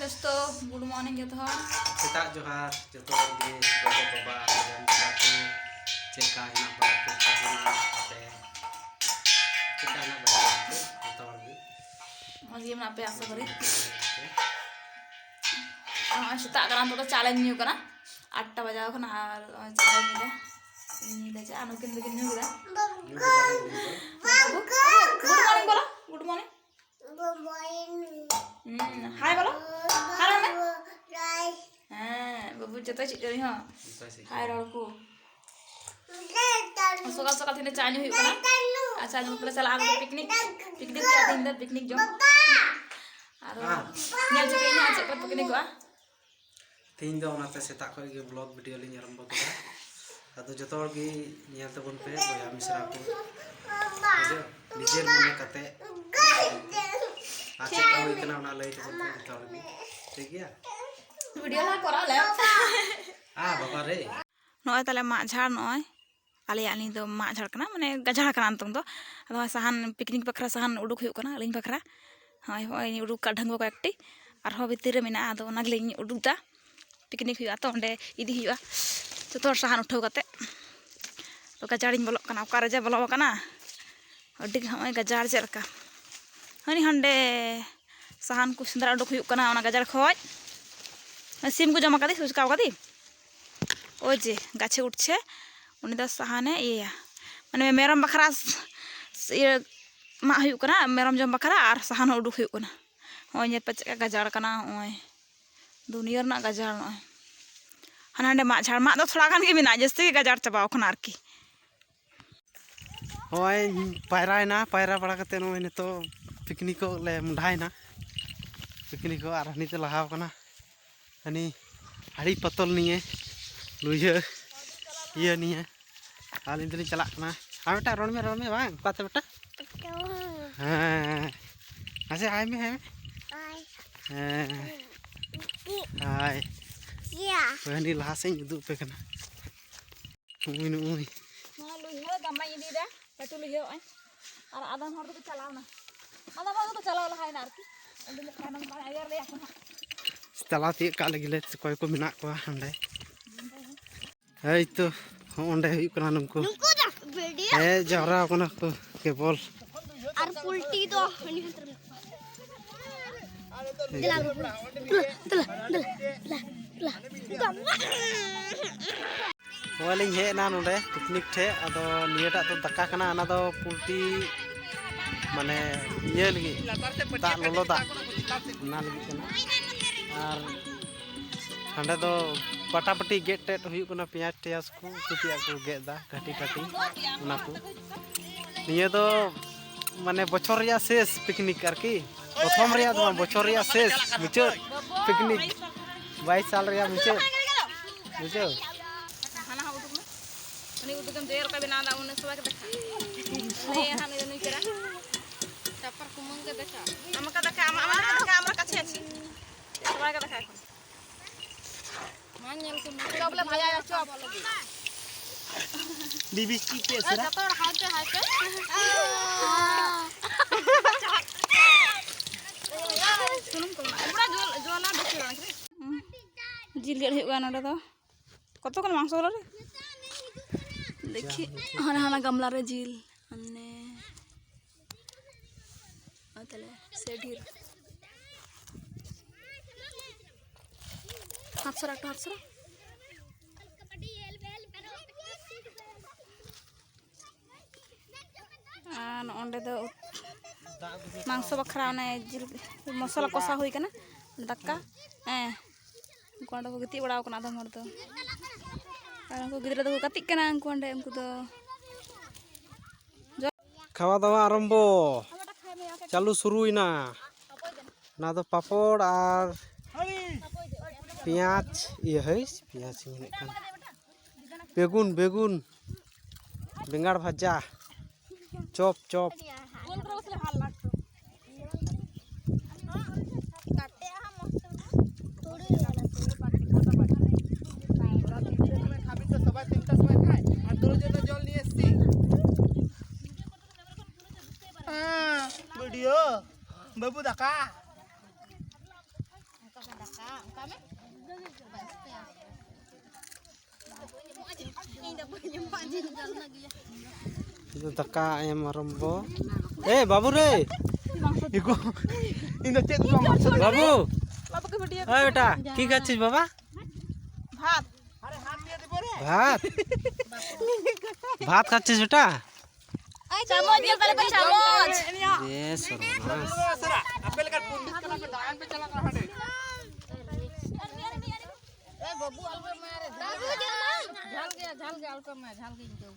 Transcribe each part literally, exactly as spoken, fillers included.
ᱫᱳᱥᱛᱳ, good morning ᱡᱚᱛᱚ ᱦᱚᱲ᱾ ᱥᱮᱛᱟᱜ ᱡᱚᱦᱟᱨ ᱡᱚᱛᱚ ᱦᱚᱲ ᱜᱮ, ᱜᱚᱜᱚ ᱵᱟᱵᱟ, ᱵᱚᱭᱦᱟ ᱢᱤᱥᱨᱟ ᱠᱚ, ᱪᱮᱫ ᱞᱮᱠᱟ ᱦᱮᱱᱟᱜ ᱵᱟᱲᱟ ᱯᱮ? ᱛᱟᱦᱮᱱ ᱟᱯᱮ? ᱪᱮᱫ ᱞᱮᱠᱟ ᱦᱮᱱᱟᱜ ᱵᱟᱲᱟ ᱯᱮ ᱡᱚᱛᱚ ᱦᱚᱲ ᱜᱮ? ᱢᱚᱡᱽ ᱜᱮ ᱢᱮᱱᱟᱜ ᱯᱮᱭᱟ ᱟᱥᱟ ᱠᱚᱨᱮ᱾ ᱟᱨ ᱱᱚᱜᱼᱚᱭ ᱥᱮᱛᱟᱜ ᱠᱟᱱᱟ, ᱱᱤᱛᱚᱜ ᱫᱚ ᱪᱟ ᱞᱮ ᱧᱩ ᱠᱟᱱᱟ, ᱟᱴ ᱴᱟ ᱵᱟᱡᱟᱣ ᱠᱟᱱᱟ ᱟᱨ ᱱᱚᱜᱼᱚᱭ ᱪᱟ ᱞᱮ ᱧᱩᱭᱫᱟ᱾ ᱧᱩᱭᱫᱟ ᱪᱟ, ᱟᱨ ᱱᱩᱠᱤᱱ ᱫᱚᱠᱤᱱ ᱧᱩ ᱠᱮᱫᱟ᱾ ᱧᱩ ᱠᱮᱫᱟ ᱞᱤᱧ, ᱧᱩ ᱠᱮᱫᱟ᱾ ᱵᱟᱹᱵᱩ, ᱜᱩᱰ ᱢᱚᱨᱱᱤᱝ ᱵᱚᱞᱚ, ᱜᱩᱰ ᱢᱚᱨᱱᱤᱝ᱾ ᱦᱩᱸ, ᱦᱟᱭ ᱵᱚᱞᱚ᱾ ᱦᱟᱭ ᱨᱚᱲ ᱢᱮ᱾ ᱦᱮᱸ, ᱵᱟᱹᱵᱩ ᱡᱚᱛᱚ ᱪᱮᱫ ᱠᱟᱹᱫᱤᱧ ᱦᱚᱸ᱾ ᱡᱚᱛᱚ ᱪᱮᱫ ᱦᱟᱭ ᱨᱚᱲ ᱠᱚ᱾ ᱥᱚᱠᱟᱞ ᱥᱚᱠᱟᱞ ᱛᱮᱦᱮᱧ ᱫᱚ ᱪᱟ ᱧᱩ ᱦᱩᱭᱩᱜ ᱠᱟᱱᱟ᱾ ᱟᱪᱪᱷᱟ, ᱱᱤᱛᱚᱜ ᱞᱮ ᱪᱟᱞᱟᱜᱼᱟ ᱟᱞᱮ ᱫᱚ ᱯᱤᱠᱱᱤᱠ᱾ ᱯᱤᱠᱱᱤᱠ ᱦᱩᱭᱩᱜᱼᱟ ᱛᱮᱦᱮᱧ ᱫᱚ, ᱯᱤᱠᱱᱤᱠ ᱡᱚᱢ᱾ ᱟᱫᱚ ᱦᱮᱸ᱾ ᱧᱮᱞ ᱦᱚᱪᱚ ᱯᱮᱭᱟᱹᱧ ᱦᱟᱸᱜ ᱪᱮᱫ ᱠᱚ ᱯᱤᱠᱱᱤᱠᱚᱜᱼᱟ᱾ ᱛᱮᱦᱮᱧ ᱫᱚ ᱚᱱᱟᱛᱮ ᱥᱮᱛᱟᱜ ᱠᱷᱚᱱ ᱜᱮ ᱵᱞᱚᱜ ᱵᱷᱤᱰᱤᱭᱳ ᱞᱤᱧ ᱟᱨᱟᱢᱵᱷᱚ ᱠᱮᱫᱟ᱾ ᱟᱫᱚ ᱡᱚᱛᱚ ᱦᱚᱲ ᱜᱮ ᱧᱮᱞ ᱛᱟᱵᱚᱱ ᱯᱮ, ᱵᱚᱭᱦᱟ ᱢᱤᱥᱨᱟ ᱠᱚ, ᱵᱩᱡᱷᱟᱹᱣ? ᱱᱤᱡᱮᱨ ᱢᱚᱱᱮ ᱠᱟᱛᱮ᱾ ᱟᱨ ᱪᱮᱫ ᱞᱮᱠᱟ ᱦᱩᱭ ᱠᱟᱱᱟ ᱚᱱᱟ ᱞᱟᱹᱭ ᱛᱟᱵᱚᱱ ᱯᱮ ᱡᱚᱛᱚ ᱦᱚᱲ ᱜᱮ, ᱴᱷᱤᱠ ᱜᱮᱭᱟ? ᱵᱷᱤᱰᱤᱭᱳ ᱞᱟᱝ ᱠᱚᱨᱟᱣ ᱞᱮ᱾ ᱟ ᱵᱟᱵᱟ ᱨᱮ᱾ ᱱᱚᱜᱼᱚᱭ ᱛᱟᱞᱮ ᱢᱟᱜ ᱡᱷᱟᱲ, ᱱᱚᱜᱼᱚᱭ ᱟᱞᱮᱭᱟᱜ ᱱᱤᱭᱟᱹ ᱫᱚ ᱢᱟᱜ ᱡᱷᱟᱲ ᱠᱟᱱᱟ, ᱢᱟᱱᱮ ᱜᱟᱡᱟᱲ ᱠᱟᱱᱟ ᱱᱤᱛᱚᱝ ᱫᱚ᱾ ᱟᱫᱚ ᱱᱚᱜᱼᱚᱭ ᱥᱟᱦᱟᱱ, ᱯᱤᱠᱱᱤᱠ ᱵᱟᱠᱷᱨᱟ ᱥᱟᱦᱟᱱ ᱩᱰᱩᱠ ᱦᱩᱭᱩᱜ ᱠᱟᱱᱟ ᱟᱹᱞᱤᱧ ᱵᱟᱠᱷᱨᱟ᱾ ᱦᱳᱭ, ᱦᱳᱭ, ᱩᱰᱩᱠ ᱠᱟᱜ ᱰᱷᱟᱹᱝᱜᱩᱣᱟᱹ ᱠᱚᱭᱮᱠᱴᱤ, ᱟᱨᱦᱚᱸ ᱵᱷᱤᱛᱤᱨ ᱨᱮ ᱢᱮᱱᱟᱜᱼᱟ, ᱟᱫᱚ ᱚᱱᱟ ᱜᱮᱞᱤᱧ ᱩᱰᱩᱠ ᱫᱟ᱾ ᱯᱤᱠᱱᱤᱠ ᱦᱩᱭᱩᱜᱼᱟ ᱛᱚ, ᱚᱸᱰᱮ ᱤᱫᱤ ᱦᱩᱭᱩᱜᱼᱟ᱾ ᱡᱚᱛᱚ ᱦᱚᱲ ᱥᱟᱦᱟᱱ ᱩᱴᱷᱟᱹᱣ ᱠᱟᱛᱮ᱾ ᱛᱚ ᱜᱟᱡᱟᱲᱤᱧ ᱵᱚᱞᱚᱜ ᱠᱟᱱᱟ, ᱚᱠᱟᱨᱮ ᱡᱮ ᱵᱚᱞᱚ ᱟᱠᱟᱱᱟ᱾ ᱟᱹᱰᱤ ᱜᱮ ᱦᱚᱸᱜᱼᱚᱭ ᱜᱟᱡᱟᱲ ᱪᱮᱫ ᱞᱮᱠᱟ᱾ ᱦᱟᱹᱱᱤ ᱦᱟᱸᱰᱮ ᱥᱟᱦᱟᱱ ᱠᱚ ᱥᱮᱸᱫᱽᱨᱟ ᱩᱰᱩᱠ ᱦᱩᱭᱩᱜ ᱠᱟᱱᱟ ᱚᱱᱟ ᱜᱟᱡᱟᱲ ᱠᱷᱚᱡ᱾ ᱥᱤᱢ ᱠᱚ ᱡᱚᱢ ᱟᱠᱟᱫᱤ, ᱥᱩᱪᱠᱟᱣ ᱟᱠᱟᱫᱤ᱾ ᱳᱭ ᱡᱮ ᱜᱟᱪᱷᱮ ᱩঠছে, ᱩᱱᱤ ᱫᱚ ᱥᱟᱦᱟᱱᱮ ᱤᱭᱟᱹᱭᱟ, ᱢᱟᱱᱮ ᱢᱮᱨᱚᱢ ᱵᱟᱠᱷᱨᱟ ᱥ-, ᱥ-, ᱤᱭᱟᱹ ᱢᱟᱜ ᱦᱩᱭᱩᱜ ᱠᱟᱱᱟ, ᱢᱮᱨᱚᱢ ᱡᱚᱢ ᱵᱟᱠᱷᱨᱟ, ᱟᱨ ᱥᱟᱦᱟᱱ ᱦᱚᱸ ᱩᱰᱩᱠ ᱦᱩᱭᱩᱜ ᱠᱟᱱᱟ᱾ ᱱᱚᱜᱼᱚᱭ ᱧᱮᱞ ᱯᱮ ᱪᱮᱫ ᱞᱮᱠᱟ ᱜᱟᱡᱟᱲ ᱠᱟᱱᱟ, ᱱᱚᱜᱼᱚᱭ ᱫᱩᱱᱤᱭᱟᱹ ᱨᱮᱱᱟᱜ ᱜᱟᱡᱟᱲ᱾ ᱱᱚᱜᱼᱚᱭ ᱦᱟᱱᱟ ᱦᱟᱸᱰᱮ ᱢᱟᱜ ᱡᱷᱟᱲ, ᱢᱟᱜ ᱫᱚ ᱛᱷᱚᱲᱟ ᱜᱟᱱ ᱜᱮ ᱢᱮᱱᱟᱜᱼᱟ, ᱡᱟᱹᱥᱛᱤ ᱜᱮ ᱜᱟᱡᱟᱲ ᱪᱟᱵᱟᱣ ᱠᱟᱱᱟ ᱟᱨᱠᱤ᱾ ᱱᱚᱜᱼᱚᱭ ᱯᱟᱭᱨᱟᱭᱮᱱᱟ, ᱯᱟᱭᱨᱟ ᱵᱟᱲᱟ ᱠᱟᱛᱮ ᱱᱚᱜᱼᱚᱭ ᱱᱤᱛᱚᱜ ᱯᱤᱠᱱᱤᱠᱚᱜ ᱞᱮ ᱢᱚᱦᱰᱟᱭᱮᱱᱟ᱾ ᱯᱤᱠᱱᱤᱠᱚᱜ ᱟᱨ ᱦᱟᱹᱱᱤ ᱛᱮ ᱞᱟᱦᱟᱣ ᱠᱟᱱᱟ, ᱦᱟᱹᱱᱤ ᱦᱟᱹᱲᱤ ᱯᱟᱛᱚᱞ ᱱᱤᱭᱮ, ᱞᱩᱭᱦᱟᱹ ᱤᱭᱟᱹ ᱱᱤᱭᱮ᱾ ᱟᱹᱞᱤᱧ ᱫᱚᱞᱤᱧ ᱪᱟᱞᱟᱜ ᱠᱟᱱᱟ᱾ ᱟᱨ ᱢᱤᱫᱴᱟᱝ ᱨᱚᱲ ᱢᱮ, ᱨᱚᱲ ᱢᱮ, ᱵᱟᱝ ᱚᱠᱟᱛᱮ ᱢᱤᱫᱴᱟᱝ? ᱦᱮᱸ, ᱢᱟᱥᱮ ᱦᱟᱭ ᱢᱮ, ᱦᱟᱭ ᱢᱮ᱾ ᱦᱮᱸ, ᱦᱟᱭ᱾ ᱦᱳᱭ, ᱦᱟᱹᱱᱤ ᱞᱟᱦᱟ ᱥᱮᱫ ᱤᱧ ᱩᱫᱩᱜ ᱟᱯᱮ ᱠᱟᱱᱟ᱾ ᱱᱩᱜᱼᱩᱭ, ᱱᱩᱜᱼᱩᱭ᱾ ᱱᱚᱣᱟ ᱞᱩᱭᱦᱟᱹ ᱜᱟᱢᱞᱟᱧ ᱤᱫᱤᱭᱮᱫᱟ, ᱞᱟᱹᱴᱩ ᱞᱩᱭᱦᱟᱹ ᱱᱚᱜᱼᱚᱭ᱾ ᱟᱨ ᱟᱫᱚᱢ ᱦᱚᱲ ᱫᱚᱠᱚ ᱪᱟᱞᱟᱣᱱᱟ, ᱟᱫᱚᱢ ᱦᱚᱲ ᱫᱚᱠᱚ ᱪᱟᱞᱟᱣ ᱞᱟᱦᱟᱭᱮᱱᱟ ᱟᱨᱠᱤ᱾ ᱩᱰᱩᱠᱚᱜ ᱠᱷᱟᱱ ᱫᱚ ᱵᱟᱝ ᱮᱜᱮᱨ ᱞᱮᱭᱟ ᱠᱚ ᱦᱟᱸᱜ᱾ ᱪᱟᱞᱟᱣ ᱛᱤᱭᱳᱜ ᱠᱟᱜ ᱞᱟᱹᱜᱤᱫ ᱞᱮ, ᱚᱠᱚᱭ ᱠᱚ ᱢᱮᱱᱟᱜ ᱠᱚᱣᱟ ᱦᱟᱸᱰᱮ᱾ ᱦᱮᱭ ᱛᱚ, ᱦᱚᱸ ᱚᱸᱰᱮ ᱦᱩᱭᱩᱜ ᱠᱟᱱᱟ ᱱᱩᱠᱩ᱾ ᱱᱩᱠᱩ ᱫᱚ ᱵᱷᱤᱰᱤᱭᱳ᱾ ᱦᱮᱡ ᱡᱟᱣᱨᱟ ᱠᱟᱱᱟ ᱠᱚ ᱠᱮᱵᱚᱞ᱾ ᱟᱨ ᱯᱩᱞᱴᱤ ᱫᱚ ᱦᱟᱹᱱᱤ ᱦᱟᱱᱛᱮ ᱨᱮ ᱢᱮᱱᱟᱜ ᱠᱚᱣᱟ᱾ ᱫᱮᱞᱟ, ᱫᱮᱞᱟ, ᱫᱮᱞᱟ, ᱫᱮᱞᱟ, ᱫᱮᱞᱟ᱾ ᱱᱚᱜᱼᱚᱭ ᱞᱤᱧ ᱦᱮᱡ ᱮᱱᱟ ᱱᱚᱰᱮ ᱯᱤᱠᱱᱤᱠ ᱴᱷᱮᱡ, ᱟᱫᱚ ᱱᱤᱭᱟᱹᱴᱟᱜ ᱫᱚ ᱫᱟᱠᱟ ᱠᱟᱱᱟ, ᱚᱱᱟ ᱫᱚ ᱯᱩᱞᱴᱤ ᱢᱟᱱᱮ ᱤᱭᱟᱹ ᱞᱟᱹᱜᱤᱫ, ᱫᱟᱜ, ᱞᱚᱞᱚ ᱫᱟᱜ, ᱚᱱᱟ ᱞᱟᱹᱜᱤᱫ ᱠᱟᱱᱟ᱾ ᱟᱨ ᱦᱟᱸᱰᱮ ᱫᱚ ᱯᱟᱴᱟᱯᱟᱴᱤ ᱜᱮᱫ ᱴᱮᱫ ᱦᱩᱭᱩᱜ ᱠᱟᱱᱟ, ᱯᱮᱸᱭᱟᱡᱽ ᱴᱮᱭᱟᱡᱽ ᱠᱚ, ᱩᱛᱩ ᱛᱮᱭᱟᱜ ᱠᱚ ᱜᱮᱫ ᱮᱫᱟ, ᱠᱟᱹᱴᱤᱡ ᱠᱟᱹᱴᱤᱡ ᱚᱱᱟ ᱠᱚ᱾ ᱱᱤᱭᱟᱹ ᱫᱚ ᱢᱟᱱᱮ ᱵᱚᱪᱷᱚᱨ ᱨᱮᱭᱟᱜ ᱥᱮᱥ ᱯᱤᱠᱱᱤᱠ ᱟᱨᱠᱤ, ᱯᱨᱚᱛᱷᱚᱢ ᱨᱮᱭᱟᱜ ᱫᱚ ᱵᱟᱝ, ᱵᱚᱪᱷᱚᱨ ᱨᱮᱭᱟᱜ ᱥᱮᱥ ᱢᱩᱪᱟᱹᱫ ᱯᱤᱠᱱᱤᱠ, ᱵᱟᱭᱤᱥ ᱥᱟᱞ ᱨᱮᱭᱟᱜ ᱢᱩᱪᱟᱹᱫ, ᱵᱩᱡᱷᱟᱹᱣ? ᱦᱟᱱᱟ ᱦᱚᱸ ᱩᱰᱩᱠ ᱢᱮ᱾ ᱩᱱᱤ ᱩᱰᱩᱠᱮᱢ ᱡᱚᱭᱮ ᱞᱮᱠᱟ ᱵᱮᱱᱟᱣ ᱮᱫᱟ, ᱩᱱᱤ ᱥᱚᱵᱟ ᱜᱮ ᱫᱮᱠᱷᱟ᱾ ᱱᱩᱭ ᱦᱟᱸᱜ ᱱᱩᱭ ᱫᱚ ᱱᱩᱭ ᱪᱮᱦᱨᱟ᱾ ᱪᱟᱯᱟᱨ ᱠᱩᱢᱟᱹᱝ ᱜᱮ ᱫᱮᱠᱷᱟ᱾ ᱟᱢ ᱚᱠᱟ ᱫᱮᱠᱷᱟ, ᱟᱢᱟᱜ ᱟᱢᱟᱜ ᱫᱮᱠᱷᱟ, ᱟᱢᱟᱜ ᱠᱟᱪᱷᱮ ᱟᱪᱷᱮ᱾ ᱥᱚᱵᱟ ᱜᱮ ᱫᱮᱠᱷᱟ ᱮᱠᱷᱚᱱ᱾ ᱢᱟ ᱧᱮᱞ ᱠᱚ ᱢᱮ᱾ ᱪᱚᱯ ᱞᱮ ᱵᱷᱟᱡᱟᱭᱟ, ᱪᱚᱯ᱾ ᱵᱤᱵᱤᱥ ᱴᱤ ᱯᱮ ᱮ, ᱥᱮᱨᱟ? ᱡᱚᱛᱚ ᱦᱚᱲ ᱦᱟᱭ ᱯᱮ, ᱦᱟᱭ ᱯᱮ᱾ ᱥᱩᱱᱩᱢ ᱠᱚ ᱮᱢᱟᱜᱼᱟ᱾ ᱯᱩᱨᱟ ᱡᱚᱞ-, ᱡᱚᱞᱟ ᱵᱮᱥᱤ ᱵᱟᱝ᱾ ᱡᱤᱞ ᱜᱮᱫ ᱦᱩᱭᱩᱜ ᱠᱟᱱᱟ ᱱᱚᱰᱮ ᱫᱚ᱾ ᱠᱚᱛᱚ ᱠᱷᱚᱱ ᱢᱟᱝᱥᱚ ᱦᱚᱞᱚ ᱨᱮ? ᱫᱮᱠᱷᱤ, ᱦᱟᱱᱟ, ᱦᱟᱱᱟ ᱜᱟᱢᱞᱟ ᱨᱮ ᱡᱤᱞ᱾ ᱢᱟᱱᱮ, ᱟᱨ ᱛᱟᱦᱞᱮ ᱥᱮ ᱰᱷᱮᱨ᱾ ᱦᱟᱛ ᱥᱚᱨᱟ, ᱮᱠᱴᱩ ᱦᱟᱛ ᱥᱚᱨᱟ᱾ ᱟᱨ ᱱᱚᱸᱰᱮ ᱫᱚ ᱢᱟᱝᱥᱚ ᱵᱟᱠᱷᱨᱟ ᱚᱱᱮ ᱡᱤᱞ ᱢᱚᱥᱞᱟ ᱠᱚᱥᱟ ᱦᱩᱭ ᱠᱟᱱᱟ, ᱫᱟᱠᱟ᱾ ᱦᱮᱸ, ᱩᱱᱠᱩ ᱚᱸᱰᱮ ᱠᱚ ᱜᱤᱛᱤᱡ ᱵᱟᱲᱟᱣ ᱠᱟᱱᱟ ᱟᱫᱚᱢ ᱦᱚᱲ ᱫᱚ᱾ ᱟᱨ ᱩᱱᱠᱩ ᱜᱤᱫᱽᱨᱟᱹ ᱫᱚᱠᱚ ᱜᱟᱛᱮᱜ ᱠᱟᱱᱟ, ᱩᱱᱠᱩ ᱚᱸᱰᱮ, ᱩᱱᱠᱩ ᱫᱚ ᱠᱷᱟᱣᱟ ᱫᱟᱣᱟ ᱟᱨᱟᱢᱵᱚ, ᱪᱟᱹᱞᱩ ᱥᱩᱨᱩᱭᱮᱱᱟ᱾ ᱚᱱᱟ ᱫᱚ ᱯᱟᱯᱚᱲ ᱟᱨ ᱯᱮᱸᱭᱟᱡᱽ, ᱤᱭᱟᱹ, ᱦᱟᱹᱭ, ᱯᱮᱸᱭᱟᱡᱽ ᱤᱧ ᱢᱮᱱᱮᱫ ᱠᱟᱱ, ᱵᱮᱜᱩᱱ, ᱵᱮᱜᱩᱱ, ᱵᱮᱸᱜᱟᱲ ᱵᱷᱟᱡᱟ, ᱪᱚᱯ, ᱪᱚᱯ᱾ ᱛᱤᱱᱴᱟ ᱥᱚᱢᱚᱭ ᱠᱷᱟᱱ, ᱢᱤᱫ ᱫᱚ ᱥᱚᱵᱟ ᱛᱤᱱᱴᱟ ᱥᱚᱢᱚᱭ ᱠᱷᱟᱱ, ᱟᱨ ᱫᱩᱨᱩ ᱡᱚᱱᱟ ᱡᱚᱞ ᱱᱤᱭᱮ ᱮᱥᱮ᱾ ᱦᱮᱸ, ᱵᱤᱰᱤᱭᱳ, ᱵᱟᱹᱵᱩ ᱫᱟᱠᱟ᱾ ᱫᱟᱠᱟ ᱮᱢ ᱟᱨᱟᱢᱵᱚ᱾ ᱮ ᱵᱟᱹᱵᱩ ᱨᱮ, ᱤᱧ ᱫᱚ ᱪᱮᱫ ᱠᱚ ᱵᱟᱹᱵᱩ, ᱮ ᱵᱮᱴᱟ, ᱠᱤ ᱠᱷᱟᱪᱪᱷᱤᱥ ᱵᱟᱵᱟ? ᱵᱷᱟᱛ᱾ ᱵᱷᱟᱛ? ᱵᱷᱟᱛ ᱠᱷᱟᱪᱪᱷᱤᱥ ᱵᱮᱴᱟ? ᱪᱟᱢᱚᱪ ᱧᱮᱞ ᱛᱟᱞᱮ ᱯᱮ, ᱪᱟᱢᱚᱪ᱾ ᱮ ᱥᱚᱨᱵᱚᱱᱟᱥ᱾ ᱟᱯᱮ ᱞᱮᱠᱟᱱ ᱯᱚᱱᱰᱤᱛ ᱠᱟᱱᱟ ᱯᱮ, ᱫᱟᱬᱟᱱ ᱯᱮ ᱪᱟᱞᱟᱜ ᱠᱟᱱᱟ ᱦᱟᱸᱰᱮ᱾ ᱮ ᱵᱟᱹᱵᱩ, ᱟᱞᱚᱯᱮ ᱮᱢᱟᱭᱟ ᱨᱮ, ᱡᱷᱟᱞ ᱜᱮᱭᱟ, ᱡᱷᱟᱞ ᱜᱮᱭᱟ, ᱟᱞᱚᱯᱮ ᱮᱢᱟᱭᱟ, ᱡᱷᱟᱞ ᱜᱮ ᱤᱧ ᱡᱚᱢ᱾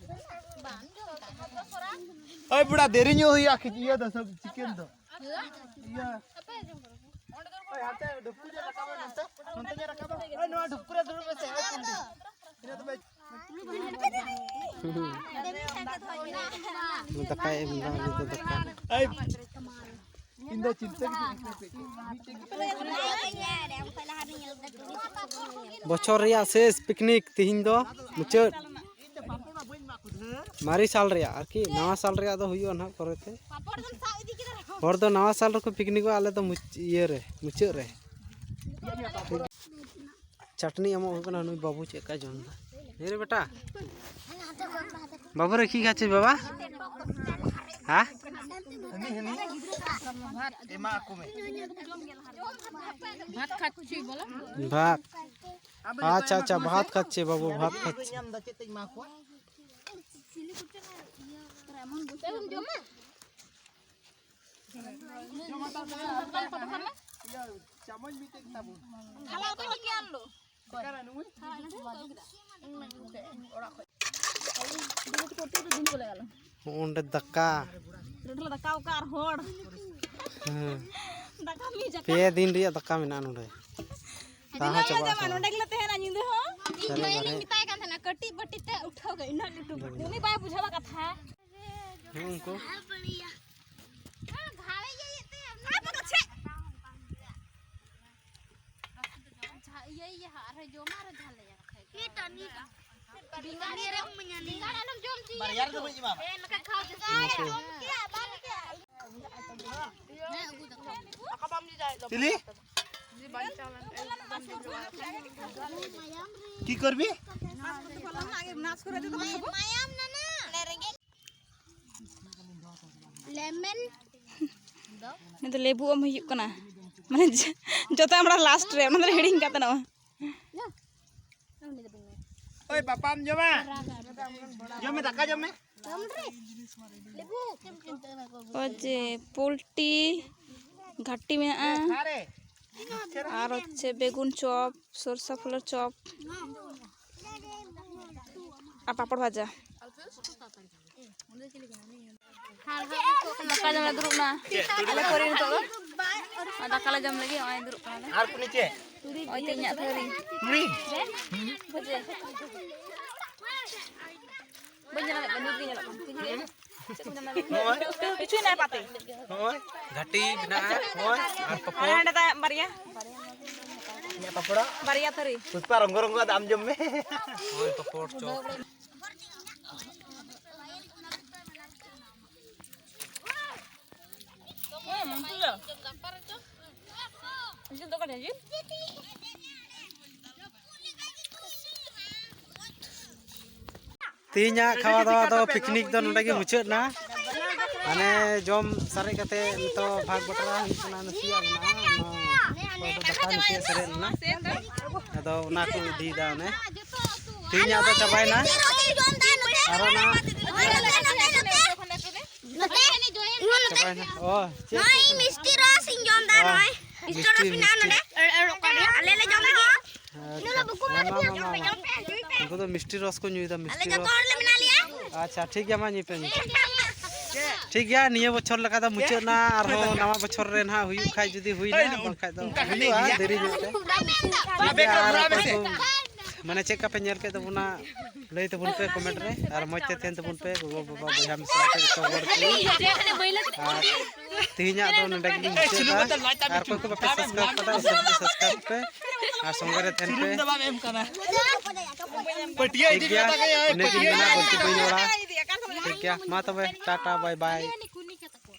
ᱵᱟᱝ ᱡᱚᱢ ᱠᱟᱜ ᱠᱷᱟᱱ ᱫᱚ ᱥᱚᱨᱟ᱾ ᱳᱭ ᱵᱩᱲᱟ, ᱫᱮᱨᱤ ᱧᱚᱜ ᱦᱩᱭᱩᱜᱼᱟ, ᱠᱷᱤᱪ-, ᱤᱭᱟᱹ ᱫᱚ, ᱥᱚᱵ ᱪᱤᱠᱮᱱ ᱫᱚ᱾ ᱤᱭᱟᱹ᱾ ᱳᱭ ᱦᱟᱱᱛᱮ ᱰᱷᱩᱯᱠᱩ ᱧᱚᱜ ᱨᱟᱠᱟᱵ ᱢᱮ, ᱱᱚᱱᱛᱮ, ᱱᱚᱱᱛᱮ ᱧᱚᱜ ᱨᱟᱠᱟᱵ ᱢᱮ᱾ ᱳᱭ ᱱᱚᱣᱟ ᱰᱷᱩᱯᱠᱩ ᱨᱮ ᱫᱩᱲᱩᱵ ᱢᱮᱥᱮ, ᱳᱭ ᱯᱚᱱᱰᱤᱛ᱾ ᱤᱱᱟᱹ ᱛᱚᱵᱮ᱾ ᱫᱟᱠᱟᱭ ᱮᱢ ᱮᱫᱟ, ᱩᱱᱤ ᱫᱚ ᱫᱟᱠᱟ᱾ ᱤᱧ ᱫᱚ ᱪᱤᱱᱛᱟᱹ ᱜᱮ ᱪᱮᱫ ᱦᱚᱸ ᱵᱟᱹᱧ ᱟᱹᱭᱠᱟᱹᱣ ᱠᱮᱫ᱾ ᱵᱚᱪᱷᱚᱨ ᱨᱮᱭᱟᱜ ᱥᱮᱥ ᱯᱤᱠᱱᱤᱠ ᱛᱤᱦᱤᱧ ᱫᱚ ᱢᱩᱪᱟᱹᱫ᱾ ᱢᱟᱨᱮ ᱥᱟᱞ ᱨᱮᱭᱟᱜ ᱟᱨᱠᱤ, ᱱᱟᱣᱟ ᱥᱟᱞ ᱨᱮᱭᱟᱜ ᱫᱚ ᱦᱩᱭᱩᱜᱼᱟ ᱱᱟᱦᱟᱜ ᱯᱚᱨᱮᱛᱮ᱾ ᱦᱚᱲ ᱫᱚ ᱱᱟᱣᱟ ᱥᱟᱞ ᱨᱮᱠᱚ ᱯᱤᱠᱱᱤᱠᱚᱜᱼᱟ, ᱟᱞᱮ ᱫᱚ ᱢᱩᱪ-, ᱤᱭᱟᱹ ᱨᱮ, ᱢᱩᱪᱟᱹᱫ ᱨᱮ᱾ ᱪᱟᱴᱱᱤ ᱮᱢᱚᱜ ᱦᱩᱭᱩᱜ ᱠᱟᱱᱟ, ᱱᱩᱭ ᱵᱟᱹᱵᱩ ᱪᱮᱫ ᱞᱮᱠᱟᱭ ᱡᱚᱢ ᱮᱫᱟ᱾ ᱦᱮᱸ ᱨᱮ ᱵᱮᱴᱟ, ᱵᱟᱹᱵᱩ ᱨᱮ ᱠᱤ ᱠᱷᱟᱪᱪᱷᱤ ᱵᱟᱵᱟ? ᱦᱮᱸ? ᱮᱢᱟ ᱟᱠᱚ ᱢᱮ᱾ ᱵᱷᱟᱛ ᱠᱷᱟᱪᱪᱷᱤ ᱵᱚᱞᱚ᱾ ᱵᱷᱟᱛ᱾ ᱟᱪᱪᱷᱟ, ᱟᱪᱪᱷᱟ, ᱵᱷᱟᱛ ᱠᱷᱟᱪᱪᱷᱤ ᱵᱟᱹᱵᱩ, ᱵᱷᱟᱛ ᱠᱷᱟᱪᱪᱷᱤ᱾ ᱧᱟᱢ ᱮᱫᱟ, ᱪᱮᱫ ᱛᱮᱧ ᱮᱢᱟ ᱠᱚᱣᱟ? ᱤᱭᱟᱹ, ᱪᱟᱢᱚᱪ ᱢᱤᱫᱴᱮᱡ ᱛᱟᱵᱚᱱ᱾ ᱠᱷᱟᱞᱟ ᱚᱠᱚᱭ ᱵᱟᱹᱠᱤ ᱟᱱ ᱫᱚ? ᱚᱠᱟᱨᱮ ᱱᱩᱭ? ᱚᱸᱰᱮ ᱫᱟᱠᱟ᱾ ᱱᱚᱰᱮ ᱫᱟᱠᱟ ᱚᱠᱟ ᱟᱨ ᱦᱚᱲ᱾ ᱦᱮᱸ᱾ ᱫᱟᱠᱟ ᱢᱤᱫ ᱡᱟᱠᱟ᱾ ᱯᱮ ᱫᱤᱱ ᱨᱮᱭᱟᱜ ᱫᱟᱠᱟ ᱢᱮᱱᱟᱜᱼᱟ ᱱᱚᱰᱮ᱾ ᱫᱤᱱᱟᱹᱢ ᱛᱟᱦᱮᱸ ᱞᱮ ᱪᱟᱵᱟᱜᱼᱟ ᱡᱚᱢᱟ, ᱥᱮ ᱱᱚᱰᱮ ᱜᱮᱞᱮ ᱛᱟᱦᱮᱱᱟ ᱧᱤᱫᱟᱹ ᱦᱚᱸ᱾ ᱤᱧ ᱥᱟᱹᱨᱤ ᱡᱚᱭᱮᱞᱤᱧ ᱵᱟᱨᱮ᱾ ᱢᱮᱛᱟᱭ ᱠᱟᱱ ᱛᱟᱦᱮᱱᱟ, ᱠᱟᱹᱴᱤᱡ ᱵᱟᱹᱴᱤ ᱛᱮ ᱩᱴᱷᱟᱹᱣ ᱜᱮ, ᱤᱱᱟᱹᱜ ᱞᱟᱹᱴᱩ ᱵᱟᱹᱴᱤ᱾ ᱩᱱᱤ ᱵᱟᱭ ᱵᱩᱡᱷᱟᱹᱣᱟ ᱠᱟᱛᱷᱟ᱾ ᱦᱮᱸ, ᱩᱱᱠᱩ᱾ ᱤᱭᱟᱹ, ᱤᱭᱟᱹ, ᱟᱨᱦᱚᱸ ᱡᱚᱢᱟ, ᱟᱨᱦᱚᱸ ᱡᱷᱟᱞᱮᱭᱟ᱾ ᱵᱮᱸᱜᱟᱲ ᱟᱞᱚᱢ ᱡᱚᱢ ᱦᱚᱪᱚᱭᱮᱭᱟ᱾ ᱵᱟᱨᱭᱟ ᱨᱮᱫᱚ ᱵᱟᱹᱧ ᱮᱢᱟᱢᱟ᱾ ᱦᱮᱸ, ᱱᱚᱝᱠᱟ ᱠᱷᱟᱣᱟ ᱡᱚᱢ ᱦᱚᱪᱚᱭᱮᱭᱟ᱾ ᱪᱤᱞᱤ? কি করবি? ᱞᱮᱢᱚᱱ᱾ ᱱᱤᱛ ᱫᱚ ᱞᱮᱵᱩ ᱮᱢ ᱦᱩᱭᱩᱜ ᱠᱟᱱᱟ, ᱢᱟᱱᱮ ᱡᱚᱛᱚ ᱟᱢᱲᱟ ᱞᱟᱥᱴ ᱨᱮ, ᱚᱱᱟ ᱫᱚ ᱦᱤᱲᱤᱧ ᱠᱟᱛᱮ ᱱᱚᱜᱼᱚᱭ᱾ ᱳᱭ ᱵᱟᱯᱟᱢ ᱡᱚᱢᱟ? ᱡᱚᱢ ᱢᱮ, ᱫᱟᱠᱟ ᱡᱚᱢ ᱢᱮ᱾ ᱚ ᱡᱮ ᱯᱳᱞᱴᱤ ᱜᱷᱟᱴᱤ ᱢᱮᱱᱟᱜᱼᱟ᱾ ᱟᱨ ᱦᱚᱪᱪᱷᱮ ᱵᱮᱜᱩᱱ ᱪᱚᱯ, ᱥᱚᱨᱥᱟ ᱯᱷᱩᱞᱟᱹ ᱪᱚᱯ ᱟᱨ ᱯᱟᱯᱚᱲ ᱵᱷᱟᱡᱟ᱾ ᱫᱟᱠᱟ ᱡᱚᱢ ᱞᱮ ᱫᱩᱲᱩᱵ ᱱᱟ᱾ ᱟᱞᱮ ᱯᱚᱨᱮ ᱱᱤᱛᱚᱜ ᱫᱚ ᱫᱟᱠᱟ ᱞᱮ ᱡᱚᱢ ᱞᱟᱹᱜᱤᱫ᱾ ᱱᱚᱜᱼᱚᱭ ᱫᱩᱲᱩᱵ ᱠᱟᱱᱟᱞᱮ᱾ ᱟᱨ ᱠᱚ ᱱᱤᱪᱮ? ᱱᱚᱜᱼᱚᱭ ᱛᱮ ᱤᱧᱟᱹᱜ ᱛᱷᱟᱹᱨᱤ᱾ ᱵᱩᱡᱷᱟᱹᱣ? ᱵᱟᱹᱧ ᱧᱮᱞ ᱫᱟᱲᱮᱭᱟᱜ ᱠᱟᱱᱟ, ᱧᱩᱛ ᱜᱮ ᱧᱮᱞᱚᱜ ᱠᱟᱱᱟ᱾ ᱱᱚᱜᱼᱚᱭ᱾ ᱠᱤᱪᱷᱩ ᱦᱮᱱᱟᱜᱼᱟ ᱯᱟᱛᱮ᱾ ᱱᱚᱜᱼᱚᱭ᱾ ᱜᱷᱟᱴᱤ ᱢᱮᱱᱟᱜᱼᱟ᱾ ᱱᱚᱜᱼᱚᱭ᱾ ᱟᱨ ᱯᱟᱯᱚᱲ᱾ ᱦᱟᱸᱰᱮ ᱫᱚ ᱵᱟᱨᱭᱟ᱾ ᱤᱧᱟᱹᱜ ᱯᱟᱯᱚᱲ᱾ ᱵᱟᱨᱭᱟ ᱛᱷᱟᱹᱨᱤ᱾ ᱯᱩᱥᱯᱟ ᱨᱚᱝᱜᱚ ᱨᱚᱝᱜᱚ ᱟᱫᱚ ᱟᱢ ᱡᱚᱢ ᱢᱮ᱾ ᱱᱚᱜᱼᱚᱭ ᱯᱟᱯᱚᱲ ᱪᱚᱯ᱾ ᱛᱮᱦᱮᱧᱟᱜ ᱠᱷᱟᱣᱟ ᱫᱟᱣᱟ ᱫᱚ, ᱯᱤᱠᱱᱤᱠ ᱫᱚ ᱱᱚᱰᱮ ᱜᱮ ᱢᱩᱪᱟᱹᱫ ᱮᱱᱟ᱾ ᱢᱟᱱᱮ ᱡᱚᱢ ᱥᱟᱨᱮᱡ ᱠᱟᱛᱮ ᱱᱤᱛᱚᱜ ᱵᱷᱟᱜᱽ ᱵᱟᱴᱨᱟ ᱦᱩᱭᱩᱜ ᱠᱟᱱᱟ᱾ ᱱᱟᱥᱮᱭᱟᱜ ᱢᱮᱱᱟᱜᱼᱟ, ᱚᱱᱟ ᱚᱠᱚᱭ ᱫᱚ ᱫᱟᱠᱟ ᱱᱟᱥᱮᱭᱟᱜ ᱥᱟᱨᱮᱡ ᱞᱮᱱᱟ, ᱟᱫᱚ ᱚᱱᱟ ᱠᱚ ᱤᱫᱤᱭᱮᱫᱟ᱾ ᱚᱱᱮ ᱛᱮᱦᱮᱧᱟᱜ ᱫᱚ ᱪᱟᱵᱟᱭᱮᱱᱟ᱾ ᱟᱨᱚ ᱱᱟᱦᱟᱜ ᱪᱟᱵᱟᱭᱮᱱᱟ᱾ ᱚ, ᱪᱮᱫ? ᱱᱚᱜᱼᱚᱭ ᱢᱤᱥᱴᱤ ᱨᱚᱥ ᱤᱧ ᱡᱚᱢ ᱫᱟ, ᱚ, ᱱᱚᱜᱼᱚᱭ᱾ ᱢᱤᱥᱴᱤ ᱨᱚᱥ ᱢᱤᱥᱴᱤ, ᱢᱮᱱᱟᱜᱼᱟ ᱢᱤᱥᱴᱤ᱾ ᱱᱚᱰᱮ᱾ ᱟᱞᱮ ᱞᱮ ᱡᱚᱢ ᱞᱟᱹᱜᱤᱫ᱾ ᱟᱪᱪᱷᱟ, ᱢᱟ, ᱢᱟ, ᱢᱟ, ᱢᱟ᱾ ᱩᱱᱠᱩ ᱫᱚ ᱢᱤᱥᱴᱤ ᱨᱚᱥ ᱠᱚ ᱧᱩᱭᱮᱫᱟ, ᱟᱞᱮ ᱢᱤᱥᱴᱤ ᱡᱚᱛᱚ ᱨᱚᱥ᱾ ᱦᱚᱲ ᱞᱮ ᱢᱮᱱᱟᱜ ᱞᱮᱭᱟ᱾ ᱟᱪᱪᱷᱟ, ᱴᱷᱤᱠ ᱜᱮᱭᱟ, ᱢᱟ ᱧᱩᱭ ᱯᱮ, ᱧᱩᱭ ᱯᱮ᱾ ᱴᱷᱤᱠ ᱜᱮᱭᱟ, ᱱᱤᱭᱟᱹ ᱵᱚᱪᱷᱚᱨ ᱞᱮᱠᱟ ᱫᱚ ᱢᱩᱪᱟᱹᱫ ᱱᱟ, ᱟᱨᱦᱚᱸ ᱱᱟᱣᱟ ᱵᱚᱪᱷᱚᱨ ᱨᱮ ᱱᱟᱦᱟᱜ ᱦᱩᱭᱩᱜ ᱠᱷᱟᱡ, ᱡᱩᱫᱤ ᱦᱩᱭᱱᱟ, ᱵᱟᱝᱠᱷᱟᱡ ᱫᱚ ᱦᱩᱭᱩᱜᱼᱟ, ᱫᱮᱨᱤ ᱧᱚᱜ ᱛᱮ᱾ ᱴᱷᱤᱠ ᱜᱮᱭᱟ, ᱟᱨ ᱚᱠᱚᱭ ᱠᱚ, ᱢᱟᱱᱮ, ᱪᱮᱫ ᱞᱮᱠᱟ ᱯᱮ ᱧᱮᱞ ᱠᱮᱫ ᱛᱟᱵᱚᱱᱟ? ᱞᱟᱹᱭ ᱛᱟᱵᱚᱱ ᱯᱮ ᱠᱚᱢᱮᱱᱴ ᱨᱮ, ᱟᱨ ᱢᱚᱡᱽ ᱛᱮ ᱛᱟᱦᱮᱱ ᱛᱟᱵᱚᱱ ᱯᱮ, ᱜᱚᱜᱚ, ᱵᱟᱵᱟ, ᱵᱚᱭᱦᱟ, ᱢᱤᱥᱨᱟ ᱠᱚ ᱡᱚᱛᱚ ᱦᱚᱲ ᱠᱚ᱾ ᱟᱨ ᱛᱮᱦᱮᱧᱟᱜ ᱫᱚ ᱱᱚᱰᱮ ᱜᱮᱞᱤᱧ ᱢᱩᱪᱟᱹᱫᱟ᱾ ᱟᱨ ᱚᱠᱚᱭ ᱠᱚ ᱵᱟᱯᱮ subscribe ᱠᱟᱫᱟ, ᱩᱱᱠᱩ ᱠᱚ subscribe ᱯᱮ, ᱟᱨ ᱥᱚᱸᱜᱮ ᱨᱮ ᱛᱟᱦᱮᱱ ᱯᱮ᱾ ᱴᱷᱤᱠ ᱜᱮᱭᱟ, ᱤᱱᱟᱹ ᱜᱮ ᱢᱮᱱᱟᱜᱼᱟ, ᱵᱟᱹᱲᱛᱤ ᱵᱟᱹᱧ ᱨᱚᱲᱟ᱾ ᱴᱷᱤᱠ ᱜᱮᱭᱟ, ᱢᱟ ᱛᱚᱵᱮ, ᱴᱟᱴᱟ, bye bye᱾